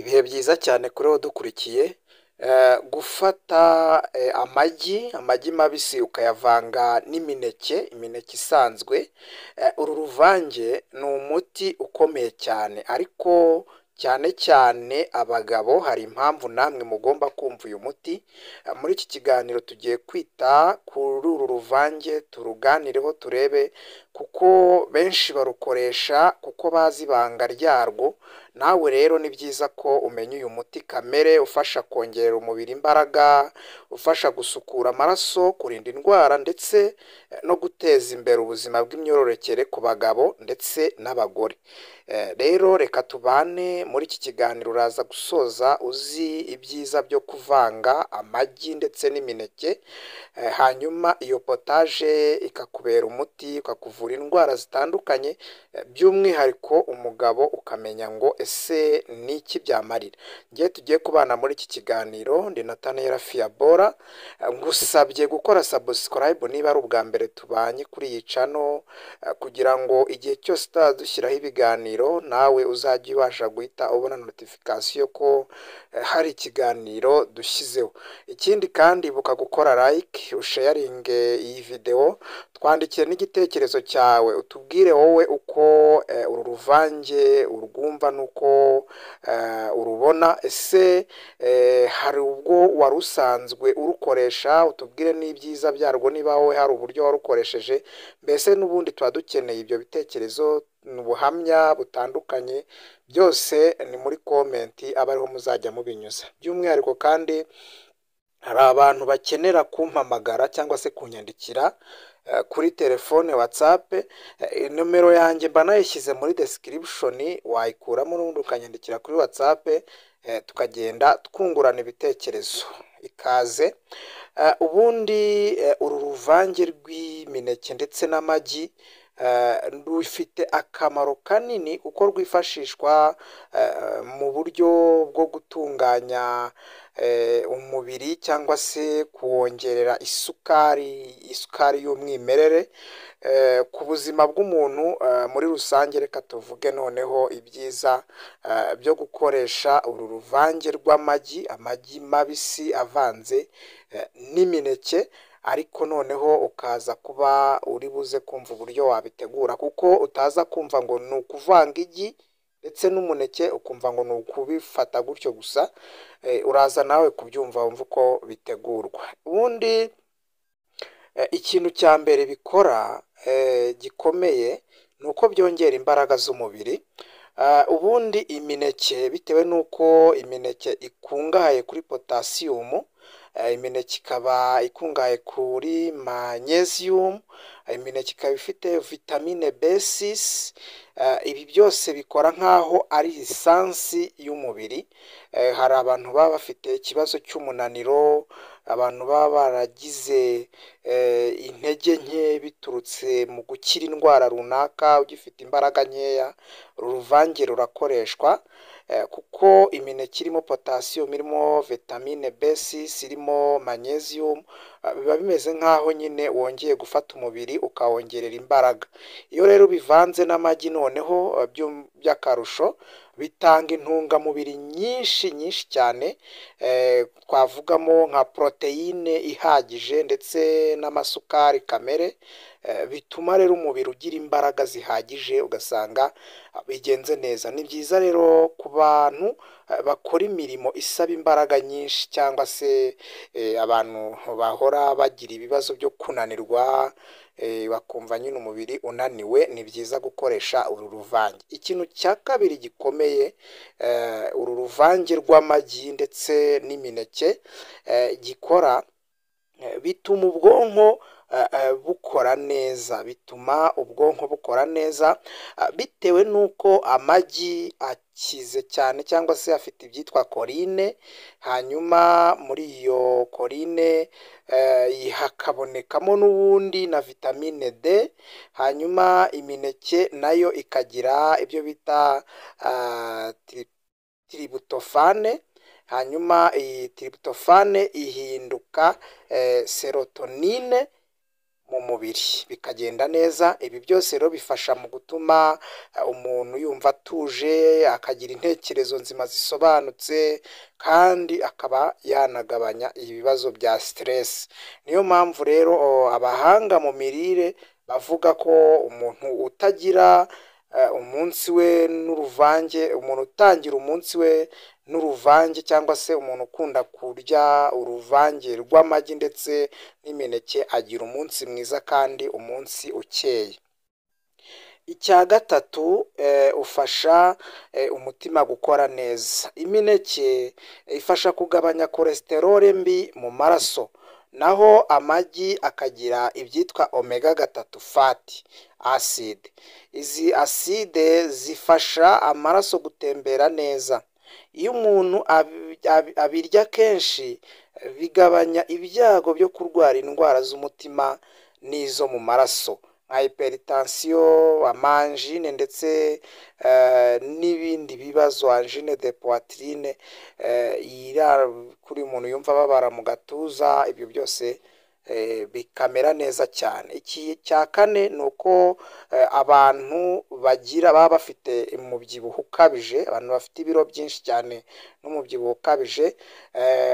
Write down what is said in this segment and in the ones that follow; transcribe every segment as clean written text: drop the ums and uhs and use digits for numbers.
Ibihe byiza cyane kuri wowe udukurikiye, gufata amagi mabisi ukayavanga n'imineke, imineke isanzwe, uru ruvange ni umuti ukomeye cyane ariko cyane cyane abagabo hari impamvu namwe mugomba kumva uyu muti. Muri iki kiganiro tugiye kwita kuri uru ruvange turuganireho turebe kuko benshi barukoresha kuko bazi ibanga ryarwo, nawe rero ni byiza ko umenya uyu muti kamere ufasha kongerera umubiri imbaraga, ufasha gusukura amaraso, kurinda indwara ndetse no guteza imbere ubuzima bw'imyororokere ku bagabo ndetse n'abagore. Rero reka tubane muri iki kiganiro, uraza gusoza uzi ibyiza byo kuvanga amagi ndetse n'imineke, hanyuma iyo potaje ikakubera umuti, ukakuvura indwara zitandukanye, by'umwihariko umugabo ukamenya ngo ese ni iki byamarira. Njye tugiye kubana muri iki kiganiro ndi Nathaniel Fiabora, ngusabye gukora subscribe niba ari ubwa mbere tubanye kuri iyi channel, kugira ngo igihe cyose tutazadushyiraho ibiganiro nawe uzajye ubasha guhita ubona notification ko hari ikiganiro dushyizeho. Ikindi kandi ibuka gukora like, usharinge iyi video, twandikire n'igitekerezo cyawe utubwire wowe uko uru ruvange urwumva n'uko urubona, ese hari ubwo wari usanzwe urukoresha, utubwire n'ibyiza byarwo niba wowe hari uburyo warukoresheje, mbese n'ubundi tuba dukeneye ibyo bitekerezo, ubuhamya butandukanye, byose ni muri comment aba ariho muzajya mubinyuza. By'umwihariko kandi hari abantu bakenera kumpamagara cyangwa se kunyandikira kuri telefone WhatsApp, nomero yanjye mba nayishyize muri description, wayikuramo n'ubundi ukanyandikira kuri WhatsApp, tukagenda twungurana ibitekerezo. Ikaze. Ubundi uru ruvange rw'imineke ndetse n'amagi rufite akamaro kanini kuko rwifashishwa mu buryo bwo gutunganya umubiri cyangwa se kuwongerera isukari y'umwimerere ku buzima bw'umuntu muri rusange. Reka tuvuge noneho ibyiza byo gukoresha uru ruvange rw'amagi, amagi mabisi avanze n'imineke, ariko noneho ukaza kuba uri buze kumva uburyo wabitegura, kuko utaza kumva ngo ni ukuvanga igi ndetse n'umuneke ukumva ngo ni ukubifata gutyo gusa, uraza nawe kubyumva wumva uko bitegurwa. Ubundi ikintu cya mbere bikora gikomeye ni uko byongera imbaraga z'umubiri. Ubundi imineke bitewe n'uko imineke ikungahaye kuri potasiyumu, imineke ikaba ikungahaye kuri magnesium, imineke ikaba ifite vitamine B6, ibi byose bikora nk'aho ari lisansi y'umubiri. Hari abantu baba bafite ikibazo cy'umunaniro, abantu baba baragize intege nke biturutse mu gukira indwara runaka, ugifite imbaraga nkeya, uru ruvange rurakoreshwa kuko imineke irimo potasiyumu, irimo vitamine B6, irimo magnesium, biba bimeze nk'aho nyine wongeye gufata umubiri ukawongerera imbaraga. Iyo rero bivanze n'amagi noneho by'akarusho bitanga intungamubiri nyinshi nyinshi cyane, twavugamo nka poroteyine ihagije ndetse n'amasukari kamere, bituma rero umubiri ugira imbaraga zihagije ugasanga bigenze neza. Ni byiza rero ku bantu bakora imirimo isaba imbaraga nyinshi cyangwa se abantu bahora bagira ibibazo byo kunanirwa, bakumva nyine umubiri unaniwe, ni byiza gukoresha uru ruvange. Ikintu cya kabiri gikomeye uru ruvange rw'amagi ndetse n'imineke gikora, bituma ubwonko bukora neza, bituma ubwonko bukora neza bitewe n'uko amagi akize cyane cyangwa se afite ibyitwa choline, hanyuma muri iyo choline hakabonekamo n'ubundi na vitamine D, hanyuma imineke nayo ikagira ibyo bita tryptophane, hanyuma iyi tryptophane ihinduka serotonine mu mubiri bikagenda neza. Ibi byose rero bifasha mu gutuma umuntu yumva atuje, akagira intekerezo nzima zisobanutse, kandi akaba yanagabanya ibibazo bya stress. Niyo mpamvu rero abahanga mu mirire bavuga ko umuntu utagira umunsi we n'uruvange, umuntu utangira umunsi we n'uruvange cyangwa se umuntu ukunda kurya uruvange rw'amagi ndetse n'imineke agira umunsi mwiza kandi umunsi ukeye. Icya gatatu, ufasha umutima gukora neza. Imineke ifasha kugabanya cholesterol mbi mu maraso, naho amagi akagira ibyitwa omega 3 fatty acid. Izi acide zifasha amaraso gutembera neza. Iyo umuntu abirya kenshi bigabanya ibyago byo kurwara indwara z'umutima n'izo mu maraso nka hypertension, ama angine ndetse n'ibindi bibazo, angine de poitrine kuri umuntu yumva ababara mu gatuza, ibyo byose bikamera neza cyane. Iki cya kane ni uko abantu bagira baba bafite umubyibuho ukabije, abantu bafite ibiro byinshi cyane n'umubyibuho ukabije,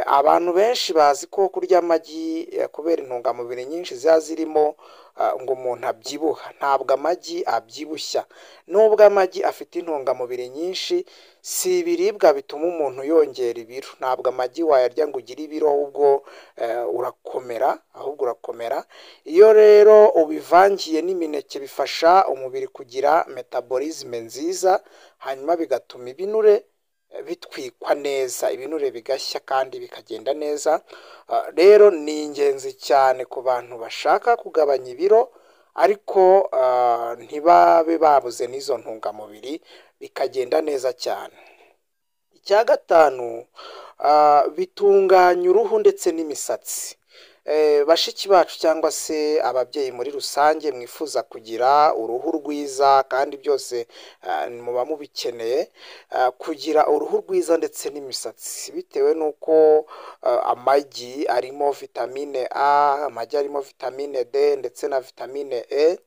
abantu benshi bazi ko kurya amagi kubera intungamubiri nyinshi ziba zirimo ngo umuntu abyibuha. Ntabwo amagi abyibushya. Nubwo amagi afite intungamubiri nyinshi, si ibiribwa bituma umuntu yongera ibiro. Ntabwo amagi wayarya ngo ugire ibiro, ahubwo urakomera, ahubwo urakomera. Iyo rero ubivangiye n'imineke bifasha umubiri kugira métabolisme nziza, hanyuma bigatuma ibinure bitwikwa neza, ibinure bigashya kandi bikagenda neza. Rero ni ingenzi cyane ku bantu bashaka kugabanya ibiro ariko ntibabe babuze n'izo ntungamubiri, bikagenda neza cyane. Icya gatanu, bitunganya uruhu ndetse n'imisatsi. Bashiki bacu cyangwa se ababyeyi muri rusange mwifuza kugira uruhu rwiza, kandi byose muba mubikeneye, kugira uruhu rwiza ndetse n'imisatsi, bitewe n'uko amagi arimo vitamine A, amagi arimo vitamine D ndetse na vitamine E,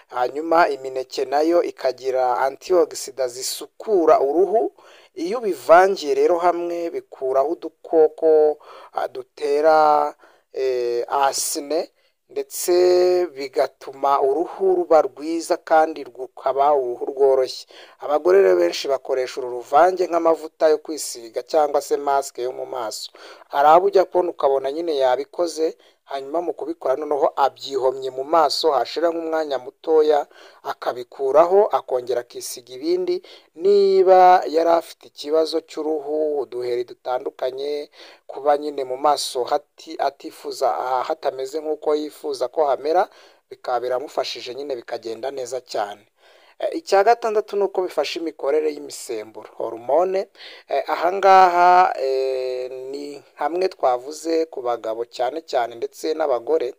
hanyuma imineke nayo ikagira antioxydants zisukura uruhu. Iyo ubivangiye rero hamwe bikuraho udukoko dutera acné, ndetse bigatuma uruhu ruba rwiza kandi rukaba uruhu rworoshye. Abagore rero benshi bakoresha uru ruvange nk'amavuta yo kwisiga cyangwa se masque yo mu maso. Hari abo ujya kubona ukabona nyine yabikoze, hanyuma mu kubikora noneho abyihomye mu maso, hashira nk'umwanya mutoya akabikuraho akongera akisiga ibindi. Niba yari afite ikibazo cy'uruhu, uduheri dutandukanye, kuba nyine mu maso atifuza hatameze nk'uko yifuza ko hamera, bikaba biramufashije nyine bikagenda neza cyane. Icya gatandatu ni uko bifasha imikorere y'imisemburo, hormone. Ahangaha ni hamwe twavuze ku bagabo cyane cyane ndetse n'abagore.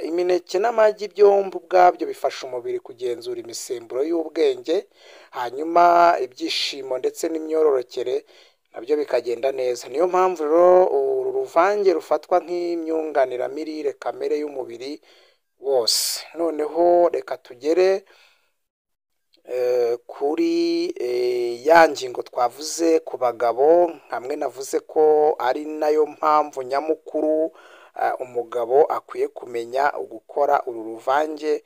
Imineke n'amagi byombi ubwabyo bifasha umubiri kugenzura imisemburo y'ubwenge, hanyuma ibyishimo ndetse n'imyororokere nabyo bikagenda neza. Niyo mpamvu rero uru ruvange rufatwa nk'imyunganiramirire kamere y'umubiri wose. Noneho reka tugere kuri ya ngingo twavuze ku bagabo, hamwe navuze ko ari nayo mpamvu nyamukuru umugabo akwiye kumenya gukora uru ruvange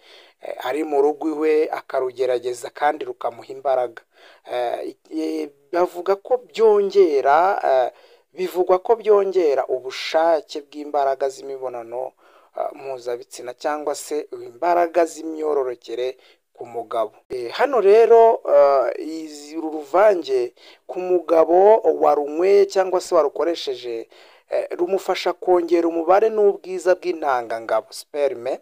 ari mu rugo iwe, akarugerageza kandi rukamuha imbaraga. Bavuga ko byongera, bivugwa ko byongera ubushake bw'imbaraga z'imibonano mpuzabitsina cyangwa se imbaraga z'imyororokere ku mugabo. Hano rero uru ruvange ku mugabo warunyweye cyangwa se warukoresheje, rumufasha kongera umubare n'ubwiza bw'intangangabo, sperme.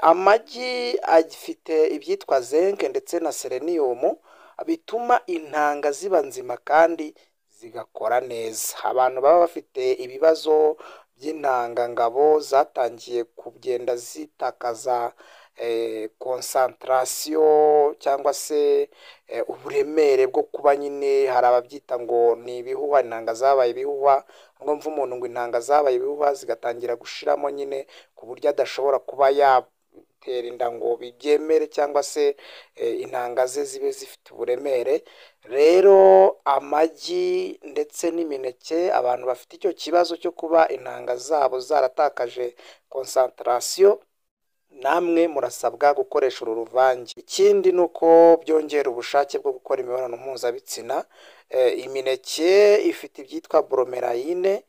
Amagi afite ibyitwa zinc ndetse na sélénium bituma intanga ziba nzima kandi zigakora neza. Abantu baba bafite ibibazo by'intangangabo zatangiye kugenda zitakaza concentration cyangwa se uburemere bwo kuba nyine, hari ababyita ngo ni ibihuhwa, intanga zabaye ibihuhwa, ngo mva umuntu ngo intanga zabaye ibihuhwa zigatangira gushiramo nyine ku buryo adashobora kuba kumutera inda ngo bibyemere cyangwa se intanga ze zibe zifite uburemere. Rero amagi ndetse n'imineke, abantu bafite icyo kibazo cyo kuba intanga zabo zaratakaje concentration, namwe murasabwa gukoresha uru ruvange. Ikindi ni uko byongera ubushake bwo gukora imibonano mpuzabitsina. Imineke ifite ibyitwa bromelain,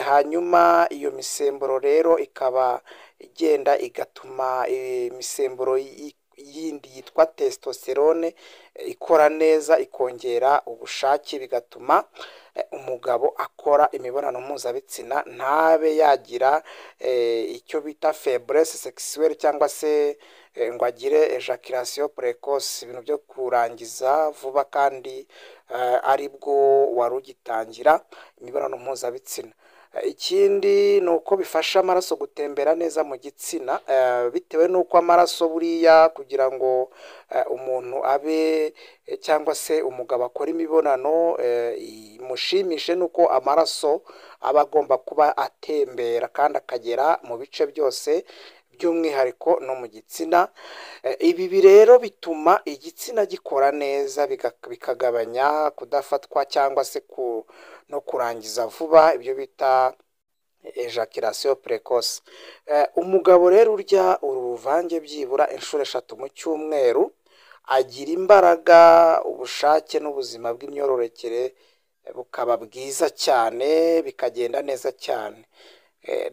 hanyuma iyo misemburo rero ikaba igenda igatuma imisemburo yindi yitwa testosterone ikora neza, ikongera ubushake, bigatuma umugabo akora imibonano mpuzabitsina ntabe yagira icyo bita faiblesse sexuelle cyangwa se ngo agire éjaculation précoce, ibintu byo kurangiza vuba kandi aribwo wari ugitangira imibonano mpuzabitsina. Ikindi ni uko bifasha amaraso gutembera neza mu gitsina, bitewe n'uko amaraso buriya kugira ngo umuntu abe cyangwa se umugabo akore imibonano imushimishe, nuko amaraso aba agomba kuba atembera kandi akagera mu bice byose, by'umwihariko no mu gitsina. Ibi rero bituma igitsina gikora neza, bikagabanya kudafatwa cyangwa se no kurangiza vuba, ibyo bita éjaculation précoce. Umugabo rero urya uru ruvange byibura inshuro 3 mu cyumweru agira imbaraga, ubushake n'ubuzima bw'imyororokere bukaba bwiza cyane, bikagenda neza cyane.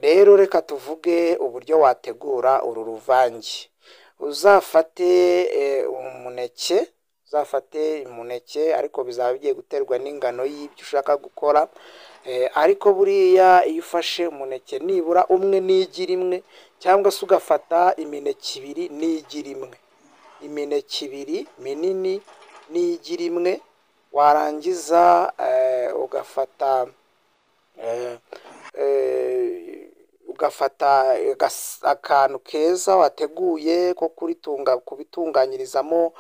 Rero reka tuvuge uburyo wategura uru ruvange. Uzafate umuneke, uzafate umuneke, ariko bizaba bigiye guterwa n'ingano y'ibyo ushaka gukora. Ariko buriya iyo ufashe umuneke nibura umwe n'igi rimwe, cyangwa se ugafata imineke 2 n'igi rimwe, imineke 2 minini n'igi rimwe, warangiza ugafata akantu keza wateguye ko kuritunga kubitunganyirizamo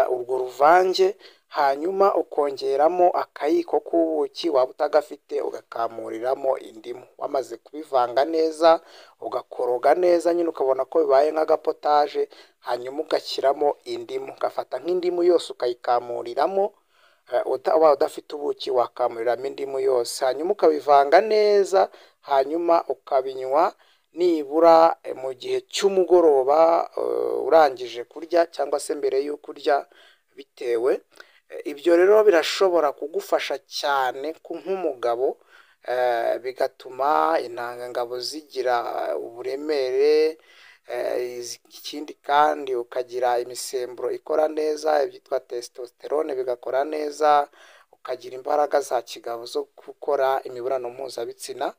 urwo ruvange, hanyuma ukongeramo akayiko k'ubuki, waba utagafite ugakamuriramo indimu. Wamaze kubivanga neza, ugakoroga neza nyine, ukabona ko bibaye nk'agapotage, hanyuma ugashyiramo indimu, ugafata nk'indimu yose ukayikamuriramo. Waba udafite ubuki wakamuriramo indimu yose, hanyuma ukabivanga neza, hanyuma ukabinywa nibura mu gihe cy'umugoroba urangije kurya cyangwa se mbere y'uko urya bitewe. Ibyo rero birashobora kugufasha cyane nk'umugabo, bigatuma intangangabo zigira uburemere. Ikindi kandi ukagira imisemburo ikora neza, ibyitwa testosterone bigakora neza, ukagira imbaraga za kigabo zo gukora imibonano mpuzabitsina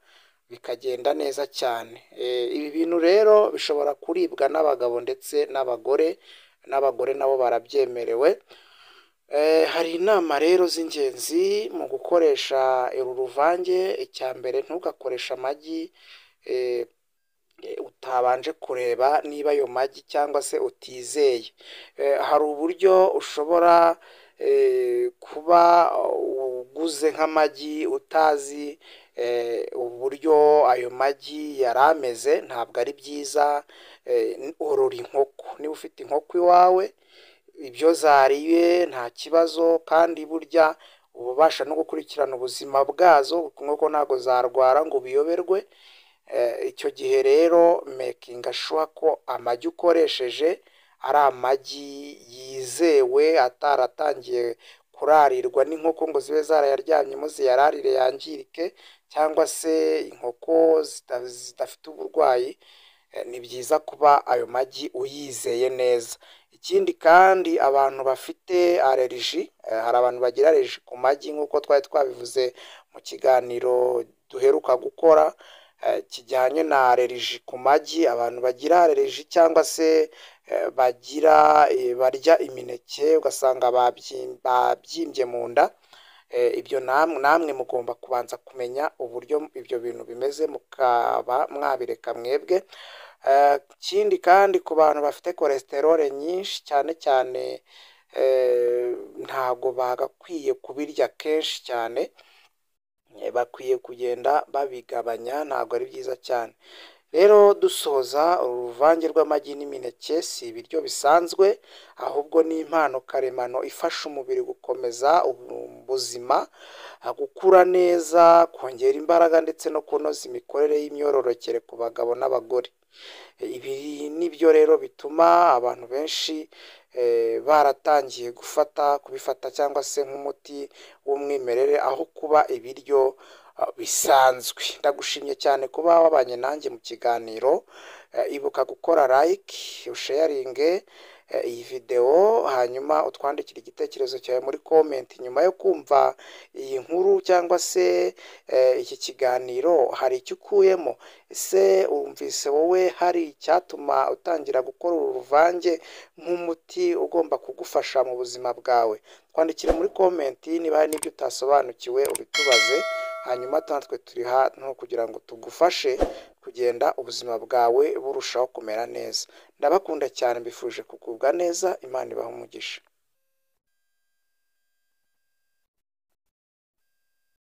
bikagenda neza cyane. Ibi bintu rero bishobora kuribwa n'abagabo ndetse n'abagore, n'abagore nabo barabyemerewe. Hari inama rero z'ingenzi mu gukoresha uru ruvange. Icya mbere, ntugakoreshe amagi utabanje kureba niba ayo magi cyangwa se utizeye. Hari uburyo ushobora kuba uguze nk'amagi utazi uburyo ayo magi yari ameze, ntabwo ari byiza. Orora inkoko, niba ufite inkoko iwawe ibyo zariye nta kibazo, kandi burya uba ubasha no gukurikirana ubuzima bwazo, kuko inkoko ntabwo zarwara ngo ubiyoberwe. Icyo gihe rero making sure ko amagi ukoresheje ari amagi yizewe, ataratangiye kurarirwa n'inkoko ngo zibe zarayaryamyemo ziyararire yangirike, cyangwa se inkoko zidafite uburwayi. Ni byiza kuba ayo magi uyizeye neza. Ikindi kandi, abantu bafite allergie, hari abantu bagira allergie ku magi nk'uko twari twabivuze mu kiganiro duheruka gukora kijyanye na allergie ku magi. Abantu bagira allergie cyangwa se bagira barya imineke ugasanga babyimbye mu nda, ibyo namwe mugomba kubanza kumenya uburyo ibyo bintu bimeze, mukaba mwabireka mwebwe. Ikindi kandi, ku bantu bafite cholesterol nyinshi cyane cyane, ntago bagakwiye kubirya kenshi cyane, bakwiye kugenda babigabanya, ntabwo ari byiza cyane. Rero dusoza, uru ruvange rw'amagi n'imineke si ibiryo bisanzwe, ahubwo ni impano karemano ifasha umubiri gukomeza ubuzima, gukura neza, kongera imbaraga ndetse no kunoza imikorere y'imyororokere ku bagabo n'abagore. Ibi nibyo rero bituma abantu benshi baratangiye gufata kubifata cyangwa se nk'umuti w'umwimerere aho kuba ibiryo bisanzwe. Ndagushimye cyane kuba wabanye nanjye mu kiganiro. Ibuka gukora like, usharinge iyi videwo, hanyuma utwandikire igitekerezo cyawe muri comment. Nyuma yo kumva iyi nkuru cyangwa se iki kiganiro, hari icyo ukuyemo? Ese wumvise wowe hari icyatuma utangira gukora uru ruvange nk'umuti ugomba kugufasha mu buzima bwawe? Twandikire muri comment, niba hari n'ibyo utasobanukiwe ubitubaze, hanyuma natwe turi hano kugira ngo tugufashe kugenda ubuzima bwawe burushaho kumera neza. Ndabakunda cyane, mbifuje kugubwa neza. Imana ibahe umugisha.